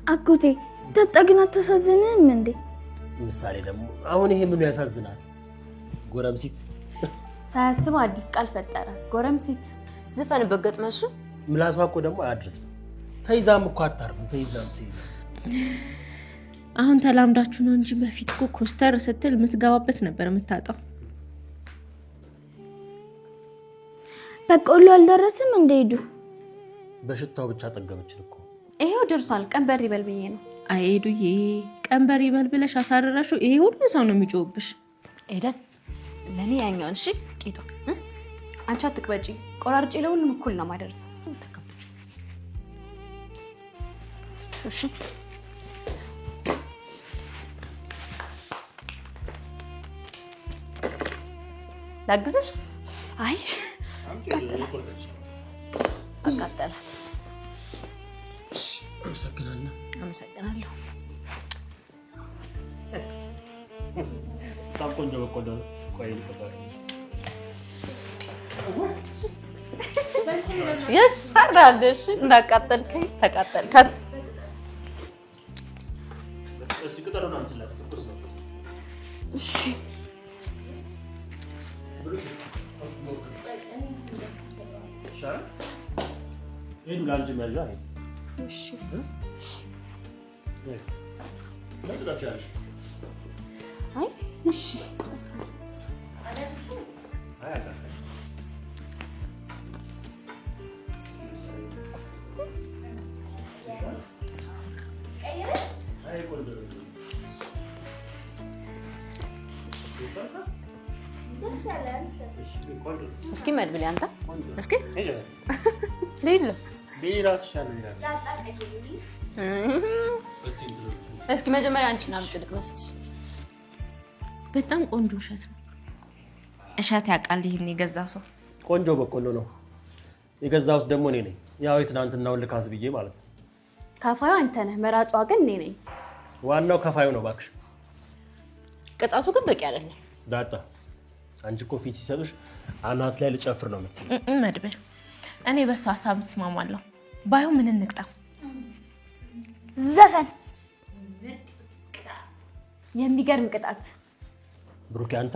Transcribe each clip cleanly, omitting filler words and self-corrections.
አጎቴ ዳጣ ግን አታሳዝንህም እንዴ? ምሳሌ ደግሞ አሁን ይሄ ምኑ ያሳዝናል? ጎረምሲት ሳያስበው አዲስ ቃል ፈጠረ። ጎረምሲት ዝፈንበት ገጥመሽ። ምላሷ እኮ ደግሞ አያድርስም። ተይዛም እኮ አታርፍም። ተይዛም ተይዛም። አሁን ተላምዳችሁ ነው እንጂ በፊት እኮ ኮስተር ስትል የምትገባበት ነበር የምታጣው። በቆሎ አልደረስም እንደ ሄዱ። በሽታው ብቻ ጠገበችን እኮ። ይሄው ደርሷል። ቀንበር ይበል ብዬ ነው። አይ ኤዱዬ፣ ቀንበር ይበል ብለሽ አሳርረሽው ይሄ ሁሉ ሰው ነው የሚጮህብሽ። ኤደን ለእኔ ያኛውን እሺ፣ ቂጡ አንቺ አትቅበጪ። ቆራርጬ ለሁሉም እኩል ነው ማደርሰው። እሺ ላግዝሽ? አይ አቃጠላት። አመሰግናለሁ። አመሰግናለሁ። በጣም ቆንጆ በቆሎ ነው። ቆይ ይሰራል። እሺ እንዳቃጠልከኝ ተቃጠልካት። እሺ እሺ። አይ እሺ። እስኪ መድብል አንተ እስኪ ሌለ እስኪ መጀመሪያ አንቺን አምጪ ልቅመስልሽ። በጣም ቆንጆ እሸት ነው። እሸት ያውቃል ይህን የገዛ ሰው። ቆንጆ በቆሎ ነው የገዛሁት ደግሞ እኔ ነኝ። ያው የትናንትናውን ልካስ ብዬ ማለት ነው። ከፋዩ አንተ ነህ፣ መራጯ ግን እኔ ነኝ። ዋናው ከፋዩ ነው እባክሽ። ቅጣቱ ግን በቂ አይደለም። ዳጣ አንቺ እኮ ፊት ሲሰጡሽ አናት ላይ ልጨፍር ነው የምትይው። መድብል እኔ በእሱ ሀሳብ እስማማለሁ። ባይሆን ምን እንቅጣ? ዘፈን። የሚገርም ቅጣት። ብሩኬ አንተ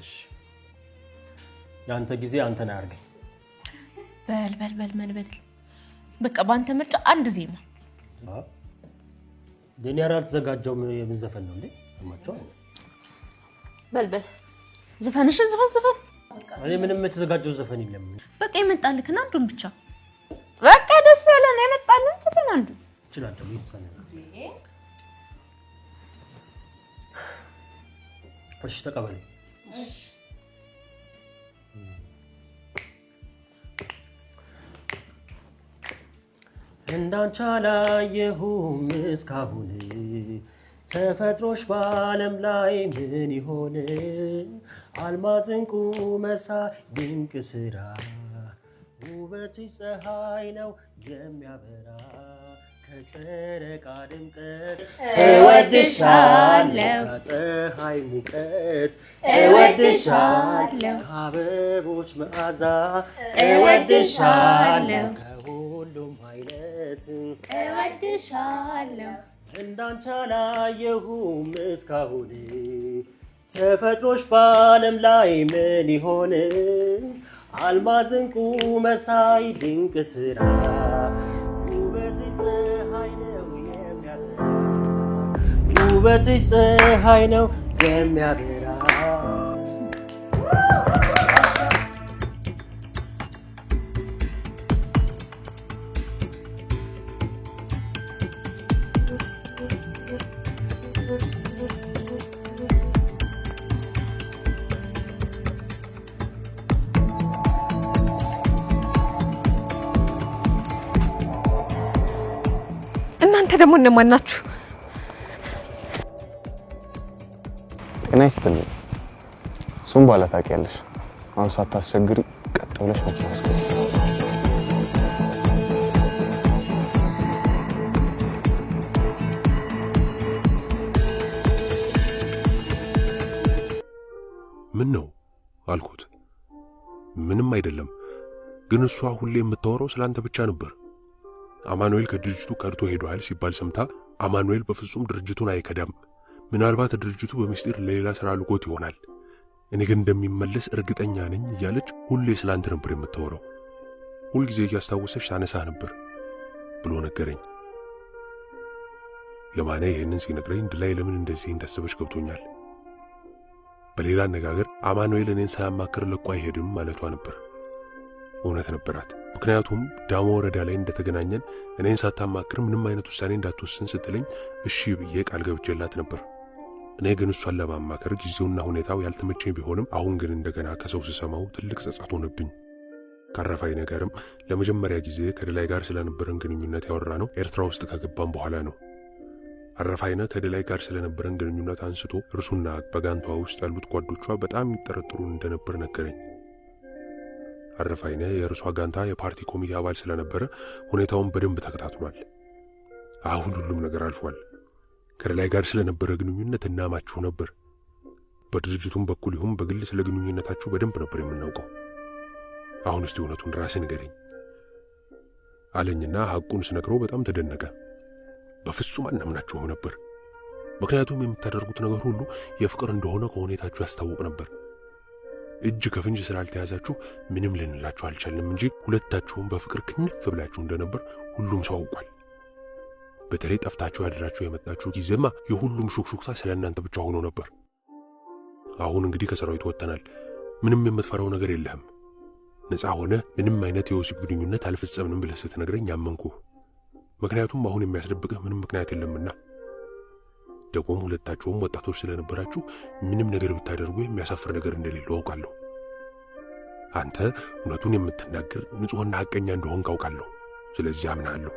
እሺ፣ የአንተ ጊዜ አንተን አያርገኝ። በል በል በል መድብል፣ በቃ በአንተ ምርጫ አንድ ዜማ። እኔ ኧረ አልተዘጋጀሁም። የምን ዘፈን ነው እንዴ? ሰማችኋል? በል በል ዝፈንሽን ዝፈን ዝፈን። እኔ ምንም የተዘጋጀው ዘፈን የለም። በቃ የመጣልክን አንዱን ብቻ። በቃ ደስ ያለን የመጣልን ዝፈን አንዱ እችላለሁ። ይዝፈን። እሺ ተቀበለኝ። እንዳንቺ አላየሁም እስካሁን፣ ተፈጥሮሽ በዓለም ላይ ምን ይሆን? አልማዝ ዕንቁ መሳይ ድንቅ ስራ፣ ውበትሽ ፀሐይ ነው የሚያበራ፣ ከጨረቃ ድምቀት እወድሻለሁ፣ ከፀሐይ ሙቀት እወድሻለሁ፣ ከአበቦች መዓዛ እወድሻለሁ፣ ከሁሉም አይነት እወድሻለሁ። እንዳንቺ አላየሁም እስካሁን፣ ተፈጥሮሽ በዓለም ላይ ምን ይሆን? አልማዝ ዕንቁ መሳይ ድንቅ ስራ፣ ውበትሽ ፀሐይ ነው የሚያበራ፣ ውበትሽ ፀሐይ ነው የሚያበራ። እናንተ ደግሞ እነማን ናችሁ? ጤና ይስጥልኝ። እሱም በኋላ ታውቂያለሽ። አሁን ሳታስቸግሪ ቀጥ ብለሽ መኪና ውስጥ ግቢ። ምን ነው አልኩት። ምንም አይደለም፣ ግን እሷ ሁሌ የምታወራው ስላንተ ብቻ ነበር። አማኑኤል ከድርጅቱ ከድቶ ሄዷል ሲባል ሰምታ አማኑኤል በፍጹም ድርጅቱን አይከዳም፣ ምናልባት ድርጅቱ በምስጢር ለሌላ ስራ ልኮት ይሆናል፣ እኔ ግን እንደሚመለስ እርግጠኛ ነኝ እያለች ሁሌ ስላንተ ነበር የምታወራው። ሁልጊዜ እያስታወሰች ታነሳህ ነበር ብሎ ነገረኝ። የማነ ይህንን ሲነግረኝ ድላይ ለምን እንደዚህ እንዳሰበች ገብቶኛል። በሌላ አነጋገር አማኑኤል እኔን ሳያማክር ለቆ አይሄድም ማለቷ ነበር። እውነት ነበራት። ምክንያቱም ዳሞ ወረዳ ላይ እንደተገናኘን እኔን ሳታማክር ምንም አይነት ውሳኔ እንዳትወስን ስትለኝ እሺ ብዬ ቃል ገብቼላት ነበር። እኔ ግን እሷን ለማማከር ጊዜውና ሁኔታው ያልተመቸኝ ቢሆንም አሁን ግን እንደገና ከሰው ስሰማው ትልቅ ጸጸት ሆነብኝ። ካረፋይ ነገርም ለመጀመሪያ ጊዜ ከድላይ ጋር ስለነበረን ግንኙነት ያወራ ነው ኤርትራ ውስጥ ከገባም በኋላ ነው። አረፋይነ ከድላይ ጋር ስለነበረን ግንኙነት አንስቶ እርሱና በጋንቷ ውስጥ ያሉት ጓዶቿ በጣም ይጠረጥሩን እንደነበር ነገረኝ። አረፋይነ የእርሷ ጋንታ የፓርቲ ኮሚቴ አባል ስለነበረ ሁኔታውን በደንብ ተከታትሏል። አሁን ሁሉም ነገር አልፏል። ከድላይ ጋር ስለነበረ ግንኙነት እናማችሁ ነበር። በድርጅቱም በኩል ይሁን በግል ስለ ግንኙነታችሁ በደንብ ነበር የምናውቀው። አሁን እስቲ እውነቱን ራስህ ንገረኝ አለኝና ሐቁን ስነግረው በጣም ተደነቀ። በፍጹም አናምናችሁም ነበር። ምክንያቱም የምታደርጉት ነገር ሁሉ የፍቅር እንደሆነ ከሁኔታችሁ ያስታውቅ ነበር። እጅ ከፍንጅ ስላልተያዛችሁ ምንም ልንላችሁ አልቻልንም እንጂ ሁለታችሁም በፍቅር ክንፍ ብላችሁ እንደነበር ሁሉም ሰው አውቋል። በተለይ ጠፍታችሁ ያድራችሁ የመጣችሁ ጊዜማ የሁሉም ሹክሹክታ ስለ እናንተ ብቻ ሆኖ ነበር። አሁን እንግዲህ ከሰራዊቱ ወጥተናል። ምንም የምትፈራው ነገር የለህም። ነፃ ሆነ ምንም አይነት የወሲብ ግንኙነት አልፈጸምንም ብለህ ስትነግረኝ አመንኩ። ምክንያቱም አሁን የሚያስደብቅህ ምንም ምክንያት የለምና። ደግሞም ሁለታችሁም ወጣቶች ስለነበራችሁ ምንም ነገር ብታደርጉ የሚያሳፍር ነገር እንደሌለው አውቃለሁ። አንተ እውነቱን የምትናገር ንጹሕና ሐቀኛ እንደሆንክ አውቃለሁ። ስለዚህ አምናለሁ።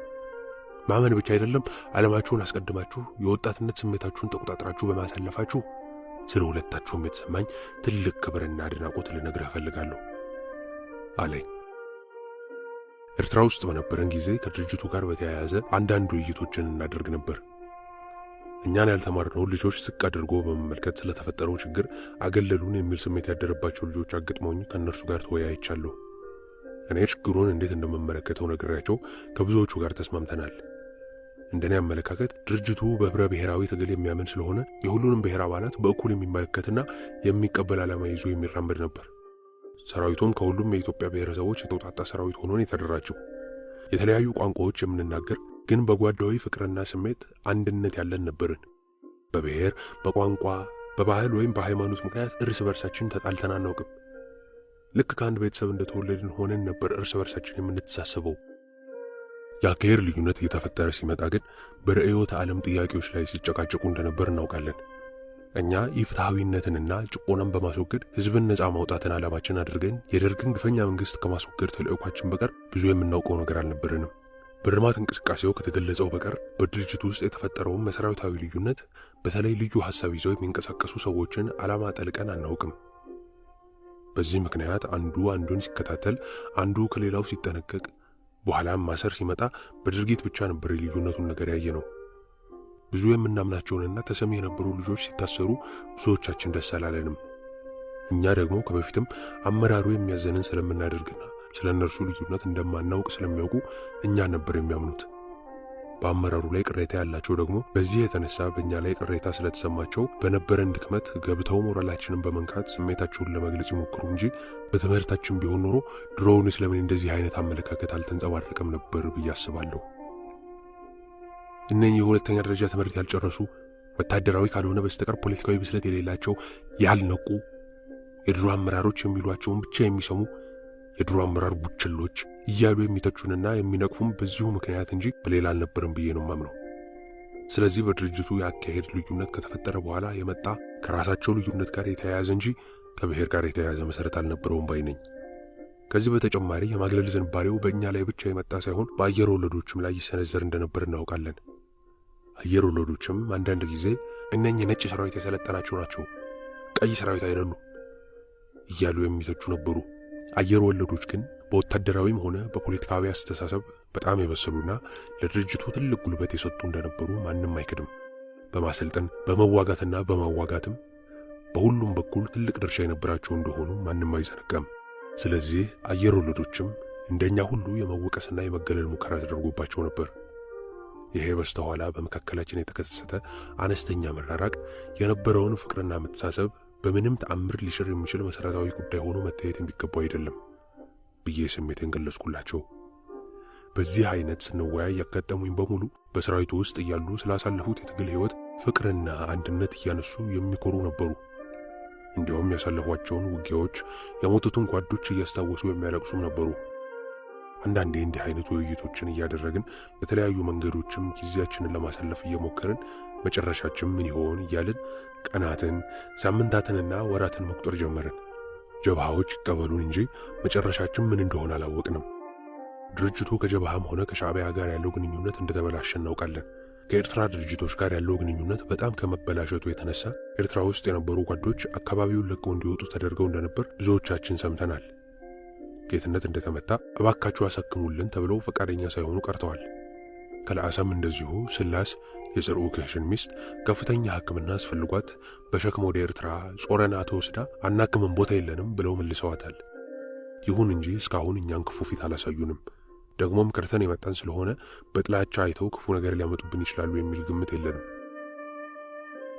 ማመን ብቻ አይደለም፣ ዓለማችሁን አስቀድማችሁ የወጣትነት ስሜታችሁን ተቆጣጥራችሁ በማሳለፋችሁ ስለ ሁለታችሁም የተሰማኝ ትልቅ ክብርና አድናቆት ልነግርህ እፈልጋለሁ አለኝ። ኤርትራ ውስጥ በነበረን ጊዜ ከድርጅቱ ጋር በተያያዘ አንዳንድ ውይይቶችን እናደርግ ነበር። እኛን ያልተማርነውን ልጆች ዝቅ አድርጎ በመመልከት ስለተፈጠረው ችግር አገለሉን የሚል ስሜት ያደረባቸው ልጆች አገጥመውኝ ከእነርሱ ጋር ተወያይቻለሁ። እኔ ችግሩን እንዴት እንደምመለከተው ነግሬያቸው ከብዙዎቹ ጋር ተስማምተናል። እንደኔ አመለካከት ድርጅቱ በህብረ ብሔራዊ ትግል የሚያምን ስለሆነ የሁሉንም ብሔር አባላት በእኩል የሚመለከትና የሚቀበል ዓላማ ይዞ የሚራመድ ነበር። ሰራዊቱም ከሁሉም የኢትዮጵያ ብሔረሰቦች የተውጣጣ ሰራዊት ሆኖ የተደራጀው። የተለያዩ ቋንቋዎች የምንናገር ግን በጓዳዊ ፍቅርና ስሜት አንድነት ያለን ነበርን። በብሔር፣ በቋንቋ፣ በባህል ወይም በሃይማኖት ምክንያት እርስ በርሳችን ተጣልተን አናውቅም። ልክ ከአንድ ቤተሰብ እንደተወለድን ሆነን ነበር እርስ በርሳችን የምንተሳሰበው። የአካሄድ ልዩነት እየተፈጠረ ሲመጣ ግን በርዕዮተ ዓለም ጥያቄዎች ላይ ሲጨቃጨቁ እንደነበር እናውቃለን። እኛ ኢፍትሐዊነትንና ጭቆናን በማስወገድ ህዝብን ነፃ ማውጣትን ዓላማችን አድርገን የደርግን ግፈኛ መንግስት ከማስወገድ ተልዕኳችን በቀር ብዙ የምናውቀው ነገር አልነበረንም። በልማት እንቅስቃሴው ከተገለጸው በቀር በድርጅቱ ውስጥ የተፈጠረውን መሰረታዊ ልዩነት፣ በተለይ ልዩ ሐሳብ ይዘው የሚንቀሳቀሱ ሰዎችን ዓላማ ጠልቀን አናውቅም። በዚህ ምክንያት አንዱ አንዱን ሲከታተል፣ አንዱ ከሌላው ሲጠነቀቅ፣ በኋላም ማሰር ሲመጣ በድርጊት ብቻ ነበር የልዩነቱን ነገር ያየ ነው። ብዙ የምናምናቸውንና ተሰሚ የነበሩ ልጆች ሲታሰሩ ብዙዎቻችን ደስ አላለንም። እኛ ደግሞ ከበፊትም አመራሩ የሚያዘንን ስለምናደርግና ስለ እነርሱ ልዩነት እንደማናውቅ ስለሚያውቁ እኛ ነበር የሚያምኑት። በአመራሩ ላይ ቅሬታ ያላቸው ደግሞ በዚህ የተነሳ በእኛ ላይ ቅሬታ ስለተሰማቸው በነበረን ድክመት ገብተው ሞራላችንን በመንካት ስሜታቸውን ለመግለጽ ይሞክሩ እንጂ በትምህርታችን ቢሆን ኖሮ ድሮውን ስለምን እንደዚህ አይነት አመለካከት አልተንጸባረቀም ነበር ብዬ አስባለሁ። እነኚህ የሁለተኛ ደረጃ ትምህርት ያልጨረሱ፣ ወታደራዊ ካልሆነ በስተቀር ፖለቲካዊ ብስለት የሌላቸው፣ ያልነቁ፣ የድሮ አመራሮች የሚሏቸውን ብቻ የሚሰሙ የድሮ አመራር ቡችሎች እያሉ የሚተቹንና የሚነቅፉም በዚሁ ምክንያት እንጂ በሌላ አልነበርም ብዬ ነው የማምነው። ስለዚህ በድርጅቱ የአካሄድ ልዩነት ከተፈጠረ በኋላ የመጣ ከራሳቸው ልዩነት ጋር የተያያዘ እንጂ ከብሔር ጋር የተያያዘ መሰረት አልነበረውም ባይ ነኝ። ከዚህ በተጨማሪ የማግለል ዝንባሌው በእኛ ላይ ብቻ የመጣ ሳይሆን በአየር ወለዶችም ላይ ይሰነዘር እንደነበር እናውቃለን። አየር ወለዶችም አንዳንድ ጊዜ እነኚህ ነጭ ሰራዊት የሰለጠናቸው ናቸው፣ ቀይ ሰራዊት አይደሉም እያሉ የሚተቹ ነበሩ። አየር ወለዶች ግን በወታደራዊም ሆነ በፖለቲካዊ አስተሳሰብ በጣም የበሰሉና ለድርጅቱ ትልቅ ጉልበት የሰጡ እንደነበሩ ማንም አይክድም። በማሰልጠን በመዋጋትና በማዋጋትም በሁሉም በኩል ትልቅ ድርሻ የነበራቸው እንደሆኑ ማንም አይዘነጋም። ስለዚህ አየር ወለዶችም እንደኛ ሁሉ የመወቀስና የመገለል ሙከራ ተደርጎባቸው ነበር። ይሄ በስተኋላ በመካከላችን የተከሰተ አነስተኛ መራራቅ የነበረውን ፍቅርና መተሳሰብ በምንም ተአምር ሊሽር የሚችል መሰረታዊ ጉዳይ ሆኖ መታየት የሚገባው አይደለም ብዬ ስሜቴን ገለጽኩላቸው። በዚህ አይነት ስንወያይ ያጋጠሙኝ በሙሉ በሰራዊቱ ውስጥ እያሉ ስላሳለፉት የትግል ሕይወት ፍቅርና አንድነት እያነሱ የሚኮሩ ነበሩ። እንዲያውም ያሳለፏቸውን ውጊያዎች፣ የሞቱትን ጓዶች እያስታወሱ የሚያለቅሱም ነበሩ። አንዳንዴ እንዲህ አይነት ውይይቶችን እያደረግን በተለያዩ መንገዶችም ጊዜያችንን ለማሳለፍ እየሞከርን መጨረሻችን ምን ይሆን እያልን ቀናትን፣ ሳምንታትንና ወራትን መቁጠር ጀመርን። ጀብሃዎች ይቀበሉን እንጂ መጨረሻችን ምን እንደሆነ አላወቅንም። ድርጅቱ ከጀብሃም ሆነ ከሻዕቢያ ጋር ያለው ግንኙነት እንደተበላሸ እናውቃለን። ከኤርትራ ድርጅቶች ጋር ያለው ግንኙነት በጣም ከመበላሸቱ የተነሳ ኤርትራ ውስጥ የነበሩ ጓዶች አካባቢውን ለቀው እንዲወጡ ተደርገው እንደነበር ብዙዎቻችን ሰምተናል። ጌትነት እንደተመታ እባካችሁ አሳክሙልን ተብለው ፈቃደኛ ሳይሆኑ ቀርተዋል። ከለአሰም እንደዚሁ ስላስ የጽርኡ ክህሽን ሚስት ከፍተኛ ሕክምና አስፈልጓት በሸክም ወደ ኤርትራ ጾረና ተወስዳ አናክምም ቦታ የለንም ብለው መልሰዋታል። ይሁን እንጂ እስካሁን እኛን ክፉ ፊት አላሳዩንም። ደግሞም ከርተን የመጣን ስለሆነ በጥላቻ አይተው ክፉ ነገር ሊያመጡብን ይችላሉ የሚል ግምት የለንም።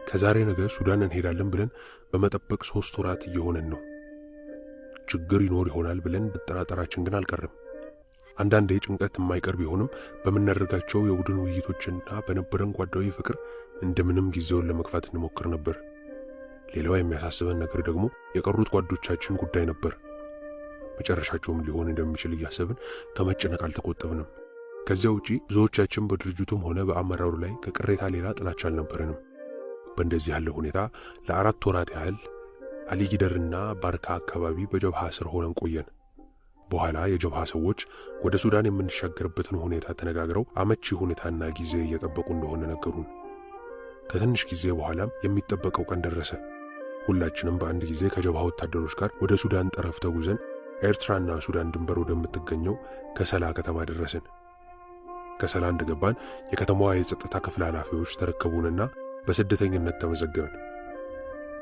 ከዛሬ ነገ ሱዳን እንሄዳለን ብለን በመጠበቅ 3 ወራት እየሆነን ነው። ችግር ይኖር ይሆናል ብለን መጠራጠራችን ግን አልቀርም። አንዳንዴ ጭንቀት የማይቀር ቢሆንም በምናደርጋቸው የቡድን ውይይቶችና በነበረን ጓዳዊ ፍቅር እንደምንም ጊዜውን ለመግፋት እንሞክር ነበር። ሌላው የሚያሳስበን ነገር ደግሞ የቀሩት ጓዶቻችን ጉዳይ ነበር። መጨረሻቸውም ሊሆን እንደሚችል እያሰብን ከመጨነቅ አልተቆጠብንም። ከዚያ ውጪ ብዙዎቻችን በድርጅቱም ሆነ በአመራሩ ላይ ከቅሬታ ሌላ ጥላቻ አልነበረንም። በእንደዚህ ያለ ሁኔታ ለ4 ወራት ያህል አሊጊደርና ባርካ አካባቢ በጀብሃ ስር ሆነን ቆየን። በኋላ የጀብሃ ሰዎች ወደ ሱዳን የምንሻገርበትን ሁኔታ ተነጋግረው አመቺ ሁኔታና ጊዜ እየጠበቁ እንደሆነ ነገሩን። ከትንሽ ጊዜ በኋላም የሚጠበቀው ቀን ደረሰ። ሁላችንም በአንድ ጊዜ ከጀብሃ ወታደሮች ጋር ወደ ሱዳን ጠረፍ ተጉዘን ኤርትራና ሱዳን ድንበር ወደምትገኘው ከሰላ ከተማ ደረስን። ከሰላ እንደገባን የከተማዋ የጸጥታ ክፍል ኃላፊዎች ተረከቡንና በስደተኝነት ተመዘገብን።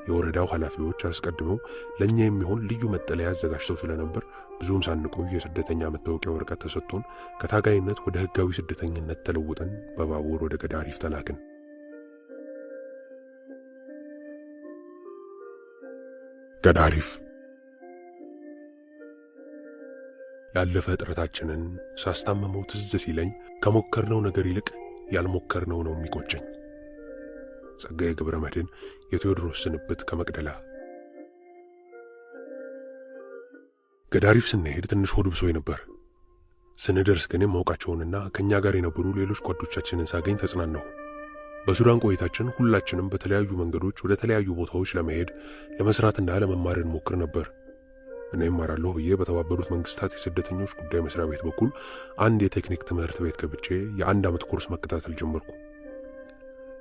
የወረዳው ኃላፊዎች አስቀድመው ለኛ የሚሆን ልዩ መጠለያ አዘጋጅተው ስለነበር ብዙም ሳንቆይ የስደተኛ መታወቂያ ወረቀት ተሰጥቶን ከታጋይነት ወደ ሕጋዊ ስደተኝነት ተለውጠን በባቡር ወደ ገዳሪፍ ተላክን። ገዳሪፍ ያለፈ ጥረታችንን ሳስታመመው ትዝ ሲለኝ ከሞከርነው ነገር ይልቅ ያልሞከርነው ነው የሚቆጨኝ። ጸጋዬ ገብረ መድኅን፣ የቴዎድሮስ ስንብት ከመቅደላ። ገዳሪፍ ስንሄድ ትንሽ ሆድ ብሶኝ ነበር። ስንደርስ ግን የማውቃቸውንና ከኛ ጋር የነበሩ ሌሎች ጓዶቻችንን ሳገኝ ተጽናናሁ። በሱዳን ቆይታችን ሁላችንም በተለያዩ መንገዶች ወደ ተለያዩ ቦታዎች ለመሄድ ለመስራትና ለመማር እንሞክር ነበር። እኔ እማራለሁ ብዬ በተባበሩት መንግስታት የስደተኞች ጉዳይ መስሪያ ቤት በኩል አንድ የቴክኒክ ትምህርት ቤት ገብቼ የ1 ዓመት ኮርስ መከታተል ጀመርኩ።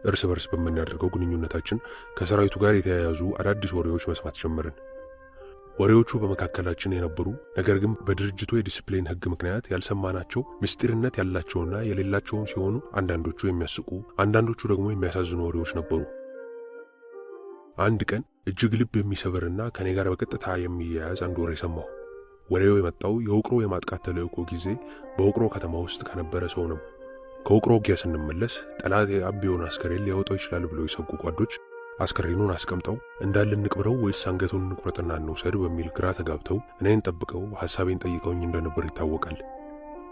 እርስ በርስ በምናደርገው ግንኙነታችን ከሰራዊቱ ጋር የተያያዙ አዳዲስ ወሬዎች መስማት ጀመርን። ወሬዎቹ በመካከላችን የነበሩ ነገር ግን በድርጅቱ የዲሲፕሊን ሕግ ምክንያት ያልሰማናቸው ምስጢርነት ያላቸውና የሌላቸውም ሲሆኑ አንዳንዶቹ የሚያስቁ፣ አንዳንዶቹ ደግሞ የሚያሳዝኑ ወሬዎች ነበሩ። አንድ ቀን እጅግ ልብ የሚሰብርና ከኔ ጋር በቀጥታ የሚያያዝ አንድ ወሬ ሰማሁ። ወሬው የመጣው የውቅሮ የማጥቃት ተልዕኮ ጊዜ በውቅሮ ከተማ ውስጥ ከነበረ ሰው ነው። ከውቅሮ ውጊያ ስንመለስ ጠላት የአብዮን አስከሬን ሊያወጣው ይችላል ብለው የሰጉ ጓዶች አስከሬኑን አስቀምጠው እንዳለ እንቅብረው ወይስ አንገቱን እንቁረጥና እንውሰድ በሚል ግራ ተጋብተው እኔን ጠብቀው ሐሳቤን ጠይቀውኝ እንደነበር ይታወቃል።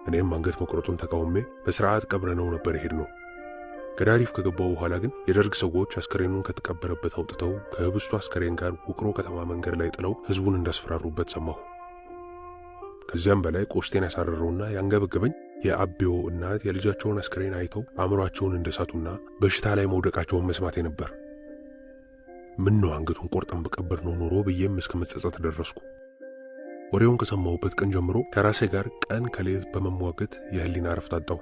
እኔም አንገት መቁረጡን ተቃውሜ በስርዓት ቀብረነው ነበር የሄድነው። ገዳሪፍ ከገባው በኋላ ግን የደርግ ሰዎች አስከሬኑን ከተቀበረበት አውጥተው ከህብስቱ አስከሬን ጋር ውቅሮ ከተማ መንገድ ላይ ጥለው ህዝቡን እንዳስፈራሩበት ሰማሁ። ከዚያም በላይ ቆሽቴን ያሳረረውና ያንገበገበኝ የአብዮ እናት የልጃቸውን አስከሬን አይተው አእምሯቸውን እንደሳቱና በሽታ ላይ መውደቃቸውን መስማቴ ነበር። ምን ነው አንገቱን ቆርጠን በቀበርነው ኖሮ ብዬም እስከ መጸጸት ደረስኩ። ወሬውን ከሰማሁበት ቀን ጀምሮ ከራሴ ጋር ቀን ከሌት በመሟገት የህሊና እረፍት አጣሁ።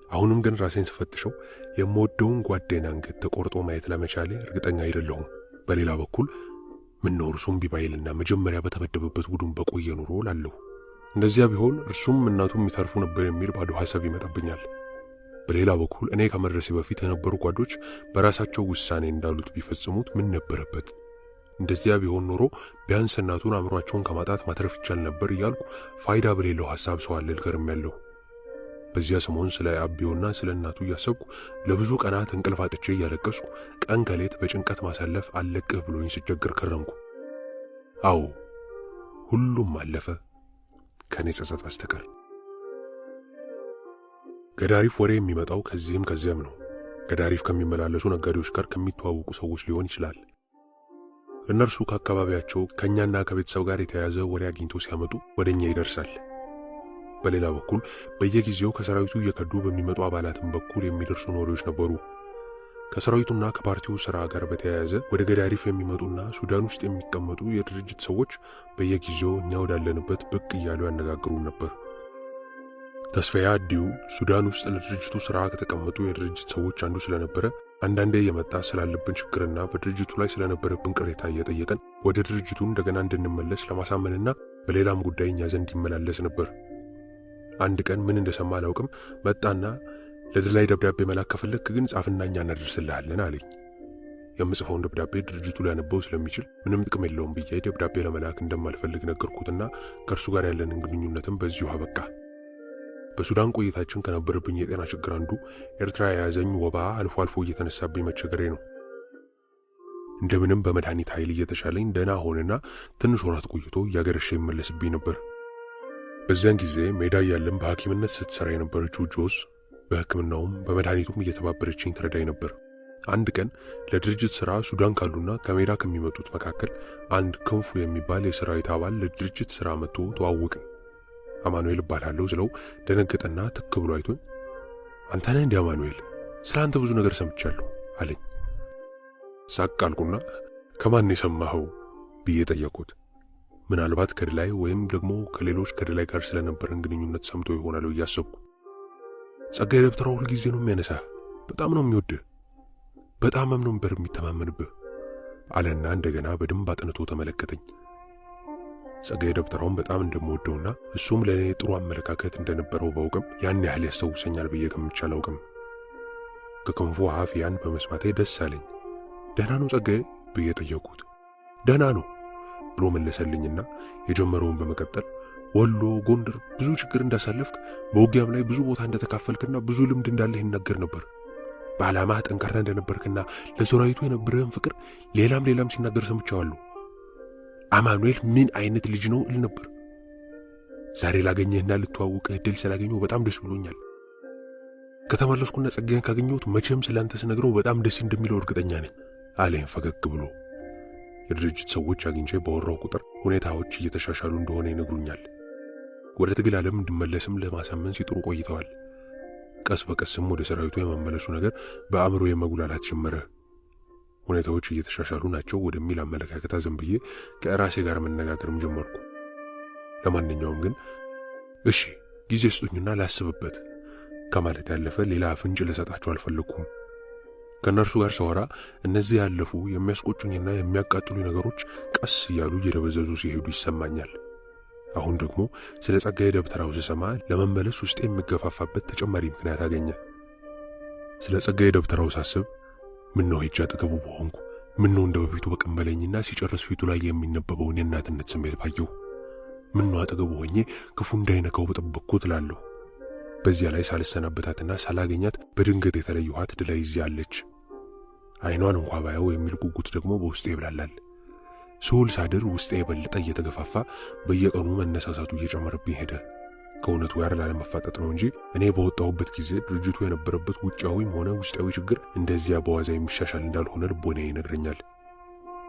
አሁንም ግን ራሴን ስፈትሸው የምወደውን ጓዴን አንገት ተቆርጦ ማየት ለመቻሌ እርግጠኛ አይደለሁም። በሌላ በኩል ምን ነው እርሱም ቢባይልና መጀመሪያ በተመደበበት ቡድን በቆየ ኑሮ ላለሁ። እንደዚያ ቢሆን እርሱም እናቱም ይተርፉ ነበር የሚል ባዶ ሐሳብ ይመጣብኛል። በሌላ በኩል እኔ ከመድረሴ በፊት የነበሩ ጓዶች በራሳቸው ውሳኔ እንዳሉት ቢፈጽሙት ምን ነበረበት? እንደዚያ ቢሆን ኖሮ ቢያንስ እናቱን አእምሯቸውን ከማጣት ማትረፍ ይቻል ነበር እያልኩ ፋይዳ በሌለው ሐሳብ ሰዋልል ከርሜያለሁ። በዚያ ሰሞን ስለ አቢዮና ስለ እናቱ እያሰብኩ ለብዙ ቀናት እንቅልፍ አጥቼ እያለቀስኩ ቀን ከሌት በጭንቀት ማሳለፍ አልለቅህ ብሎኝ ስቸገር ከረምኩ። አዎ ሁሉም አለፈ ከኔ ጸጸት በስተቀር። ገዳሪፍ ወሬ የሚመጣው ከዚህም ከዚያም ነው። ገዳሪፍ ከሚመላለሱ ነጋዴዎች ጋር ከሚተዋወቁ ሰዎች ሊሆን ይችላል። እነርሱ ከአካባቢያቸው ከእኛና ከቤተሰብ ጋር የተያያዘ ወሬ አግኝተው ሲያመጡ ወደ እኛ ይደርሳል። በሌላ በኩል በየጊዜው ከሰራዊቱ እየከዱ በሚመጡ አባላትም በኩል የሚደርሱ ወሬዎች ነበሩ። ከሰራዊቱና ከፓርቲው ስራ ጋር በተያያዘ ወደ ገዳሪፍ የሚመጡና ሱዳን ውስጥ የሚቀመጡ የድርጅት ሰዎች በየጊዜው እኛ ወዳለንበት ብቅ እያሉ ያነጋግሩን ነበር። ተስፋዬ አዲው ሱዳን ውስጥ ለድርጅቱ ስራ ከተቀመጡ የድርጅት ሰዎች አንዱ ስለነበረ አንዳንዴ የመጣ ስላለብን ችግርና በድርጅቱ ላይ ስለነበረብን ቅሬታ እየጠየቀን ወደ ድርጅቱ እንደገና እንድንመለስ ለማሳመንና በሌላም ጉዳይ እኛ ዘንድ ይመላለስ ነበር። አንድ ቀን ምን እንደሰማ አላውቅም፣ መጣና ለድላይ ደብዳቤ መላክ ከፈለክ ግን ጻፍና እኛ እናደርስልሃለን አለኝ። የምጽፈውን ደብዳቤ ድርጅቱ ሊያነበው ስለሚችል ምንም ጥቅም የለውም ብዬ ደብዳቤ ለመላክ እንደማልፈልግ ነገርኩትና ከእርሱ ጋር ያለንን ግንኙነትም በዚሁ አበቃ። በሱዳን ቆይታችን ከነበረብኝ የጤና ችግር አንዱ ኤርትራ የያዘኝ ወባ አልፎ አልፎ እየተነሳብኝ መቸገሬ ነው። እንደምንም በመድኃኒት ኃይል እየተሻለኝ ደህና ሆነና ትንሽ ወራት ቆይቶ እያገረሸ ይመለስብኝ ነበር። በዚያን ጊዜ ሜዳ እያለን በሐኪምነት ስትሰራ የነበረችው ጆስ በሕክምናውም በመድኃኒቱም እየተባበረችኝ ትረዳኝ ነበር። አንድ ቀን ለድርጅት ሥራ ሱዳን ካሉና ከሜዳ ከሚመጡት መካከል አንድ ክንፉ የሚባል የሰራዊት አባል ለድርጅት ሥራ መጥቶ ተዋወቅን። አማኑኤል እባላለሁ ስለው ደነገጠና ትክ ብሎ አይቶኝ አንተ ነህ እንዲህ አማኑኤል? ስለ አንተ ብዙ ነገር ሰምቻለሁ አለኝ። ሳቅ አልኩና ከማን የሰማኸው ብዬ ጠየቅኩት። ምናልባት ከድላይ ወይም ደግሞ ከሌሎች ከድላይ ጋር ስለነበረን ግንኙነት ሰምቶ ይሆናል ብዬ አሰብኩ። ጸጋዬ ደብተራው ሁልጊዜ ነው የሚያነሳህ፣ በጣም ነው የሚወድህ፣ በጣም ነው ነበር የሚተማመንብህ አለና እንደገና በደንብ አጥንቶ ተመለከተኝ። ጸጋዬ ደብተራውን በጣም እንደምወደውና እሱም ለእኔ ጥሩ አመለካከት እንደነበረው ባውቅም ያን ያህል ያስታውሰኛል ብዬ ገምቼ አላውቅም። ከክንፉ አፍ ያን በመስማቴ ደስ አለኝ። ደህና ነው ጸጋዬ ብዬ ጠየቅኩት። ደህና ነው ብሎ መለሰልኝና የጀመረውን በመቀጠል ወሎ፣ ጎንደር ብዙ ችግር እንዳሳለፍክ በውጊያም ላይ ብዙ ቦታ እንደተካፈልክና ብዙ ልምድ እንዳለህ ይናገር ነበር። በዓላማህ ጠንካራ እንደነበርክና ለሰራዊቱ የነበረህን ፍቅር ሌላም ሌላም ሲናገር ሰምቼዋለሁ። አማኑኤል ምን አይነት ልጅ ነው እል ነበር። ዛሬ ላገኘህና ልተዋወቅህ እድል ስላገኘሁ በጣም ደስ ብሎኛል። ከተመለስኩና ጸጋዬን ካገኘሁት መቼም ስላንተ ስነግረው በጣም ደስ እንደሚለው እርግጠኛ ነኝ አለኝ ፈገግ ብሎ። የድርጅት ሰዎች አግኝቼ ባወራው ቁጥር ሁኔታዎች እየተሻሻሉ እንደሆነ ይነግሩኛል። ወደ ትግል ዓለም እንድመለስም ለማሳመን ሲጥሩ ቆይተዋል። ቀስ በቀስም ወደ ሰራዊቱ የመመለሱ ነገር በአእምሮ የመጉላላት ጀመረ። ሁኔታዎች እየተሻሻሉ ናቸው ወደሚል አመለካከት አዘንብዬ ከራሴ ጋር መነጋገርም ጀመርኩ። ለማንኛውም ግን እሺ ጊዜ ስጡኝና ላስብበት ከማለት ያለፈ ሌላ ፍንጭ ልሰጣቸው አልፈለግኩም። ከእነርሱ ጋር ሳወራ እነዚህ ያለፉ የሚያስቆጩኝና የሚያቃጥሉኝ ነገሮች ቀስ እያሉ እየደበዘዙ ሲሄዱ ይሰማኛል። አሁን ደግሞ ስለ ጸጋዬ ደብተራው ስሰማ ለመመለስ ውስጤ የሚገፋፋበት ተጨማሪ ምክንያት አገኘ። ስለ ጸጋዬ ደብተራው ሳስብ ምነው ሄጄ አጠገቡ በሆንኩ፣ ምነው እንደ በፊቱ በቀበለኝና ሲጨርስ ፊቱ ላይ የሚነበበውን የእናትነት ስሜት ባየሁ፣ ምነው አጠገቡ ሆኜ ክፉ እንዳይነካው በጠበቅኩት እላለሁ። በዚያ ላይ ሳልሰናበታትና ሳላገኛት በድንገት የተለየኋት ድላይ እዚያ አለች። አይኗን እንኳ ባየው የሚል ጉጉት ደግሞ በውስጤ ይብላላል። ስውል ሳድር ውስጤ የበለጠ እየተገፋፋ በየቀኑ መነሳሳቱ እየጨመረብኝ ሄደ። ከእውነቱ ጋር ላለመፋጠጥ ነው እንጂ እኔ በወጣሁበት ጊዜ ድርጅቱ የነበረበት ውጫዊም ሆነ ውስጣዊ ችግር እንደዚያ በዋዛ የሚሻሻል እንዳልሆነ ልቦና ይነግረኛል።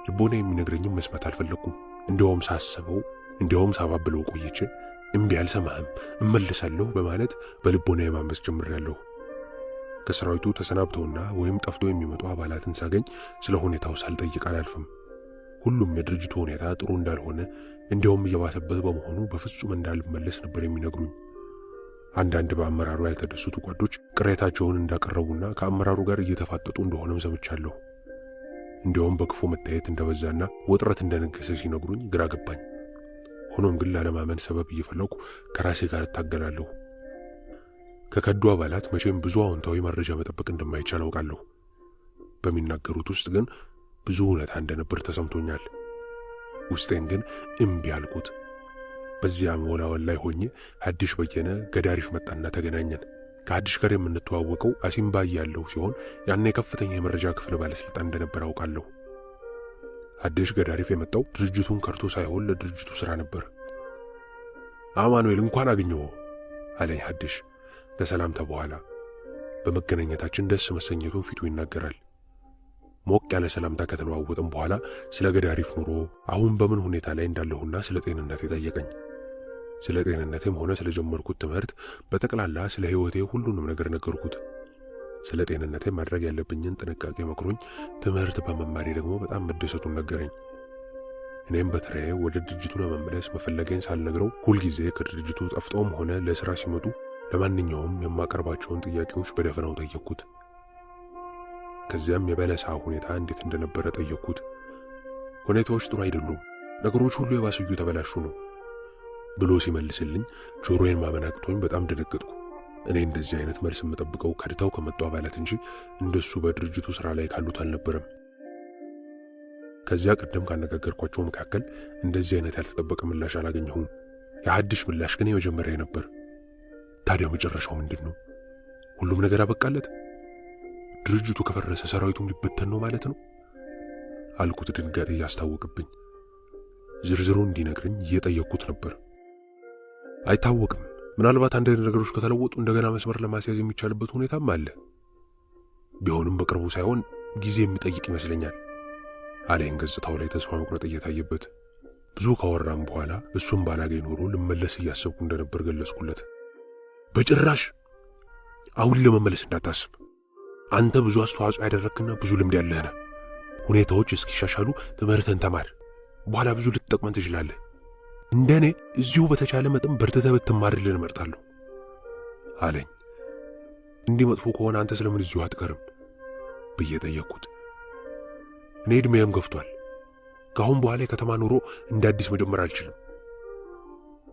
ልቦና የሚነግረኝም መስማት አልፈለግኩም። እንዲያውም ሳስበው እንዲያውም ሳባብለው ቆይቼ እምቢ አልሰማህም እመልሳለሁ በማለት በልቦና የማመስ ጀምሬያለሁ። ከሰራዊቱ ተሰናብተውና ወይም ጠፍቶ የሚመጡ አባላትን ሳገኝ ስለ ሁኔታው ሳልጠይቅ አላልፍም። ሁሉም የድርጅቱ ሁኔታ ጥሩ እንዳልሆነ እንዲያውም እየባሰበት በመሆኑ በፍጹም እንዳልመለስ ነበር የሚነግሩኝ። አንዳንድ በአመራሩ ያልተደሰቱ ጓዶች ቅሬታቸውን እንዳቀረቡና ከአመራሩ ጋር እየተፋጠጡ እንደሆነም ሰምቻለሁ። እንዲያውም በክፉ መታየት እንደበዛና ውጥረት እንደነገሰ ሲነግሩኝ ግራ ገባኝ። ሆኖም ግን ላለማመን ሰበብ እየፈለኩ ከራሴ ጋር እታገላለሁ። ከከዱ አባላት መቼም ብዙ አዎንታዊ መረጃ መጠበቅ እንደማይቻል አውቃለሁ። በሚናገሩት ውስጥ ግን ብዙ እውነታ እንደነበር ተሰምቶኛል። ውስጤን ግን እምቢ አልኩት። በዚያ መወላወል ላይ ሆኜ ሐዲሽ በየነ ገዳሪፍ መጣና ተገናኘን። ከሐዲሽ ጋር የምንተዋወቀው አሲምባ እያለሁ ሲሆን ያኔ ከፍተኛ የመረጃ ክፍል ባለስልጣን እንደነበር አውቃለሁ። ሐዲሽ ገዳሪፍ የመጣው ድርጅቱን ከርቶ ሳይሆን ለድርጅቱ ስራ ነበር። አማኑኤል እንኳን አገኘሁ አለኝ ሐዲሽ ከሰላምታ በኋላ። በመገናኘታችን ደስ መሰኘቱን ፊቱ ይናገራል። ሞቅ ያለ ሰላምታ ከተለዋወጥም በኋላ ስለ ገዳሪፍ ኑሮ፣ አሁን በምን ሁኔታ ላይ እንዳለሁና ስለ ጤንነቴ ጠየቀኝ። ስለ ጤንነቴም ሆነ ስለጀመርኩት ትምህርት፣ በጠቅላላ ስለ ሕይወቴ ሁሉንም ነገር ነገርኩት። ስለ ጤንነቴ ማድረግ ያለብኝን ጥንቃቄ መክሮኝ ትምህርት በመማሬ ደግሞ በጣም መደሰቱን ነገረኝ። እኔም በተራዬ ወደ ድርጅቱ ለመመለስ መፈለገኝ ሳልነግረው ሁልጊዜ ከድርጅቱ ጠፍተውም ሆነ ለስራ ሲመጡ ለማንኛውም የማቀርባቸውን ጥያቄዎች በደፈናው ጠየቅኩት። ከዚያም የበለሳ ሁኔታ እንዴት እንደነበረ ጠየቅኩት። ሁኔታዎች ጥሩ አይደሉም፣ ነገሮች ሁሉ የባሰ እየተበላሹ ነው ብሎ ሲመልስልኝ ጆሮዬን ማመን አቅቶኝ በጣም ደነገጥኩ። እኔ እንደዚህ አይነት መልስ የምጠብቀው ከድተው ከመጡ አባላት እንጂ እንደሱ በድርጅቱ ስራ ላይ ካሉት አልነበረም። ከዚያ ቀደም ካነጋገርኳቸው መካከል እንደዚህ አይነት ያልተጠበቀ ምላሽ አላገኘሁም። የሐዲሽ ምላሽ ግን የመጀመሪያ ነበር። ታዲያ መጨረሻው ምንድን ነው? ሁሉም ነገር አበቃለት? ድርጅቱ ከፈረሰ ሰራዊቱም ሊበተን ነው ማለት ነው አልኩት፣ ድንጋጤ እያስታወቅብኝ። ዝርዝሩ እንዲነግረኝ እየጠየቅኩት ነበር። አይታወቅም፣ ምናልባት አንዳንድ ነገሮች ከተለወጡ እንደገና መስመር ለማስያዝ የሚቻልበት ሁኔታም አለ። ቢሆንም በቅርቡ ሳይሆን ጊዜ የሚጠይቅ ይመስለኛል አለኝ፣ ገጽታው ላይ ተስፋ መቁረጥ እየታየበት። ብዙ ካወራም በኋላ እሱም ባላገኝ ኖሮ ልመለስ እያሰብኩ እንደነበር ገለጽኩለት። በጭራሽ አሁን ለመመለስ እንዳታስብ። አንተ ብዙ አስተዋጽኦ ያደረግክና ብዙ ልምድ ያለህ ነህ። ሁኔታዎች እስኪሻሻሉ ትምህርትን ተማር። በኋላ ብዙ ልትጠቅመን ትችላለህ። እንደ እኔ እዚሁ በተቻለ መጠን በርትተህ ብትማርልን እመርጣለሁ አለኝ። እንዲህ መጥፎ ከሆነ አንተ ስለምን እዚሁ አትቀርም ብዬ ጠየቅኩት። እኔ ዕድሜዬም ገፍቷል። ከአሁን በኋላ የከተማ ኑሮ እንደ አዲስ መጀመር አልችልም።